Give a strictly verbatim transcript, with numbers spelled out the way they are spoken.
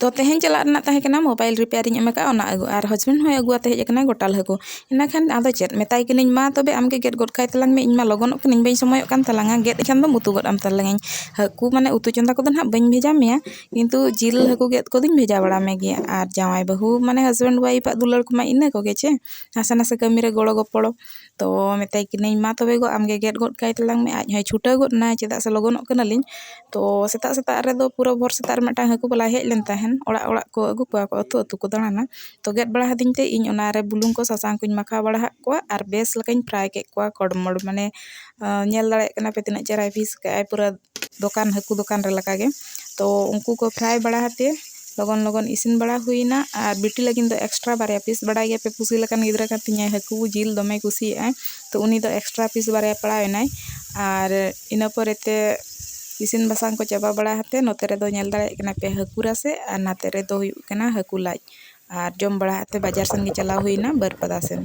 ᱛᱚ ᱛᱮᱦᱮᱧ ᱪᱟᱞᱟᱜ ᱨᱮᱱᱟᱜ ᱛᱟᱦᱮᱸ ᱠᱟᱱᱟ ᱢᱳᱵᱟᱭᱤᱞ ᱨᱤᱯᱮᱭᱟᱨᱤᱧ ᱮᱢ ᱟᱠᱟᱫᱼᱟ, ᱚᱱᱟ ᱟᱹᱜᱩ, ᱟᱨ ᱦᱟᱡᱵᱮᱱᱰ ᱦᱚᱸᱭ ᱟᱹᱜᱩ ᱟᱛᱮ ᱦᱮᱡ ᱟᱠᱟᱱᱟᱭ ᱜᱚᱴᱟᱞ ᱦᱟᱹᱠᱩ᱾ ᱤᱱᱟᱹ ᱠᱷᱟᱱ ᱟᱫᱚ ᱪᱮᱫ ᱢᱮᱛᱟᱭ ᱠᱟᱹᱱᱟᱹᱧ, "ᱢᱟ ᱛᱚᱵᱮ ᱟᱢᱜᱮ ᱜᱮᱫ ᱜᱚᱫ ᱠᱟᱭ ᱛᱟᱞᱟᱝ ᱢᱮ, ᱤᱧ ᱢᱟ ᱞᱚᱜᱚᱱᱚᱜ ᱠᱟᱹᱱᱟᱹᱧ, ᱵᱟᱹᱧ ᱥᱚᱢᱚᱭᱚᱜ ᱠᱟᱱ ᱛᱟᱞᱟᱝᱟ, ᱜᱮᱫ ᱠᱷᱟᱱ ᱫᱚᱢ ᱩᱛᱩ ᱜᱚᱫ ᱟᱢ ᱛᱟᱞᱟᱝᱟᱹᱧ᱾ ᱦᱟᱹᱠᱩ ᱢᱟᱱᱮ ᱩᱛᱩ ᱪᱚᱸᱫᱟ ᱠᱚᱫᱚ ᱱᱟᱦᱟᱜ ᱵᱟᱹᱧ ᱵᱷᱮᱡᱟ ᱢᱮᱭᱟ, ᱠᱤᱱᱛᱩ ᱡᱤᱞ ᱦᱟᱹᱠᱩ ᱜᱮᱫ ᱠᱚᱫᱚᱧ ᱵᱷᱮᱡᱟ ᱵᱟᱲᱟ ᱢᱮ ᱜᱮᱭᱟ᱾ ᱟᱨ ᱡᱟᱶᱟᱭ ᱵᱟᱹᱦᱩ ᱢᱟᱱᱮ ᱦᱟᱡᱵᱮᱱᱰ ᱣᱟᱭᱤᱯᱟᱜ ᱫᱩᱞᱟᱹᱲ ᱠᱚᱢᱟ ᱤᱱᱟᱹ ᱠᱚᱜᱮ ᱪᱮ, ᱱᱟᱥᱮ ᱱᱟᱥᱮ ᱠᱟᱹᱢᱤ ᱨᱮ ᱜᱚᱲᱚ ᱜᱚᱯᱚᱲᱚ᱾ ᱛᱚ ᱢᱮᱛᱟᱭ ᱠᱟᱹᱱᱟᱹᱧ, 'ᱢᱟ ᱛᱚᱵᱮ ᱜᱚ, ᱟᱢᱜᱮ ᱜᱮᱫ ᱜᱚᱫ ᱠᱟᱭ ᱛᱟᱞᱟᱝ ᱢᱮ, ᱟᱡ ᱦᱚᱸᱭ ᱪᱷᱩᱴᱟᱹᱣ ᱜᱚᱫ ᱮᱱᱟ, ᱪᱮᱫᱟᱜ ᱥᱮ ᱞᱚᱜᱚᱱᱚᱜ ᱠᱟᱱᱟᱞᱤᱧ᱾ ᱛᱚ ᱥᱮᱛᱟᱜ ᱥᱮᱛᱟᱜ ᱨᱮᱫᱚ ᱯᱩᱨᱟᱹ ᱵᱷᱳᱨ ᱥᱮᱛᱟᱜ ᱨᱮ ᱢᱤᱫᱴᱟᱝ ᱦᱟᱹᱠᱩ ᱵᱟᱞᱟᱭ ᱦᱮᱡ ᱞᱮᱱ ᱛᱟᱦᱮᱱ, ᱚᱲᱟᱜ ᱚᱲᱟᱜ ᱠᱚ ᱟᱹᱜᱩ ᱠᱚᱣᱟ ᱠᱚ, ᱟᱹᱛᱩ ᱟᱹᱛᱩ ᱠᱚ ᱫᱟᱬᱟᱱᱟ᱾ ᱛᱚ ᱜᱮᱫ ᱵᱟᱲᱟ ᱟᱹᱫᱤᱧ ᱛᱮ ᱤᱧ ᱚᱱᱟᱨᱮ ᱵᱩᱞᱩᱝ ᱠᱚ ᱥᱟᱥᱟᱝ ᱠᱚᱧ ᱢᱟᱠᱷᱟᱣ ᱵᱟᱲᱟ ᱟᱫ ᱠᱚᱣᱟ ᱟᱨ ᱵᱮᱥ ᱞᱮᱠᱟᱧ ᱯᱷᱨᱟᱭ ᱠᱮᱫ ᱠᱚᱣᱟ ᱠᱚᱲᱢᱚᱲ, ᱢᱟᱱᱮ ᱟᱸ, ᱧᱮᱞ ᱫᱟᱲᱮᱭᱟᱜ ᱠᱟᱱᱟ ᱯᱮ ᱛᱤᱱᱟᱹᱜ ᱪᱮᱦᱨᱟᱭ ᱯᱤᱥ ᱠᱟᱜᱼᱟᱭ, ᱯᱩᱨᱟᱹ ᱫᱚᱠᱟᱱ, ᱦᱟᱹᱠᱩ ᱫᱚᱠᱟᱱ ᱨᱮ ᱞᱮᱠᱟᱜᱮ᱾ ᱛᱚ ᱩᱱᱠᱩ ᱠᱚ ᱯᱷᱨᱟᱭ ᱵᱟᱲᱟ ᱟᱛᱮ ᱞᱚᱜᱚᱱ ᱞᱚᱜᱚᱱ ᱤᱥᱤᱱ ᱵᱟᱲᱟ ᱦᱩᱭᱱᱟ᱾ ᱟᱨ ᱵᱤᱴᱤ ᱞᱟᱹᱜᱤᱫ ᱫᱚ ᱮᱠᱥᱴᱨᱟ ᱵᱟᱨᱭᱟ ᱯᱤᱥ, ᱵᱟᱲᱟᱭ ᱜᱮᱭᱟᱯᱮ ᱯᱩᱥᱤ ᱞᱮᱠᱟᱱ ᱜᱤᱫᱽᱨᱟᱹ ᱠᱟᱱ ᱛᱤᱧᱟᱹᱭ, ᱦᱟᱹᱠᱩ ᱡᱤᱞ ᱫᱚᱢᱮᱭ ᱠᱩᱥᱤᱭᱟᱜᱼᱟᱭ᱾ ᱛᱚ ᱩᱱᱤ ᱫᱚ ᱮᱠᱥᱴᱨᱟ ᱯᱤᱥ ᱵᱟᱨᱭᱟ ᱯᱟᱲᱟᱣ ᱮᱱᱟᱭ᱾ ᱟᱨ ᱤᱱᱟᱹ ᱯᱚᱨᱮᱛᱮ ᱤᱥᱤᱱ ᱵᱟᱥᱟᱝ ᱠᱚ ᱪᱟᱵᱟ ᱵᱟᱲᱟ ᱠᱟᱛᱮ ᱱᱚᱛᱮ ᱨᱮᱫᱚ ᱧᱮᱞ ᱫᱟᱲᱮᱭᱟᱜ ᱠᱟᱱᱟ ᱯᱮ ᱦᱟᱹᱠᱩ ᱨᱟᱥᱮ, ᱟᱨ ᱱᱟᱛᱮ ᱨᱮᱫᱚ ᱦᱩᱭᱩᱜ ᱠᱟᱱᱟ ᱦᱟᱹᱠᱩ ᱞᱟᱡ᱾ ᱟᱨ ᱡᱚᱢ ᱵᱟᱲᱟ ᱠᱟᱛᱮ ᱵᱟᱡᱟᱨ ᱥᱮᱱ ᱜᱮ ᱪᱟᱞᱟᱣ ᱦᱩᱭᱱᱟ, ᱵᱟᱹᱨᱯᱟᱫᱟ ᱥᱮᱱ᱾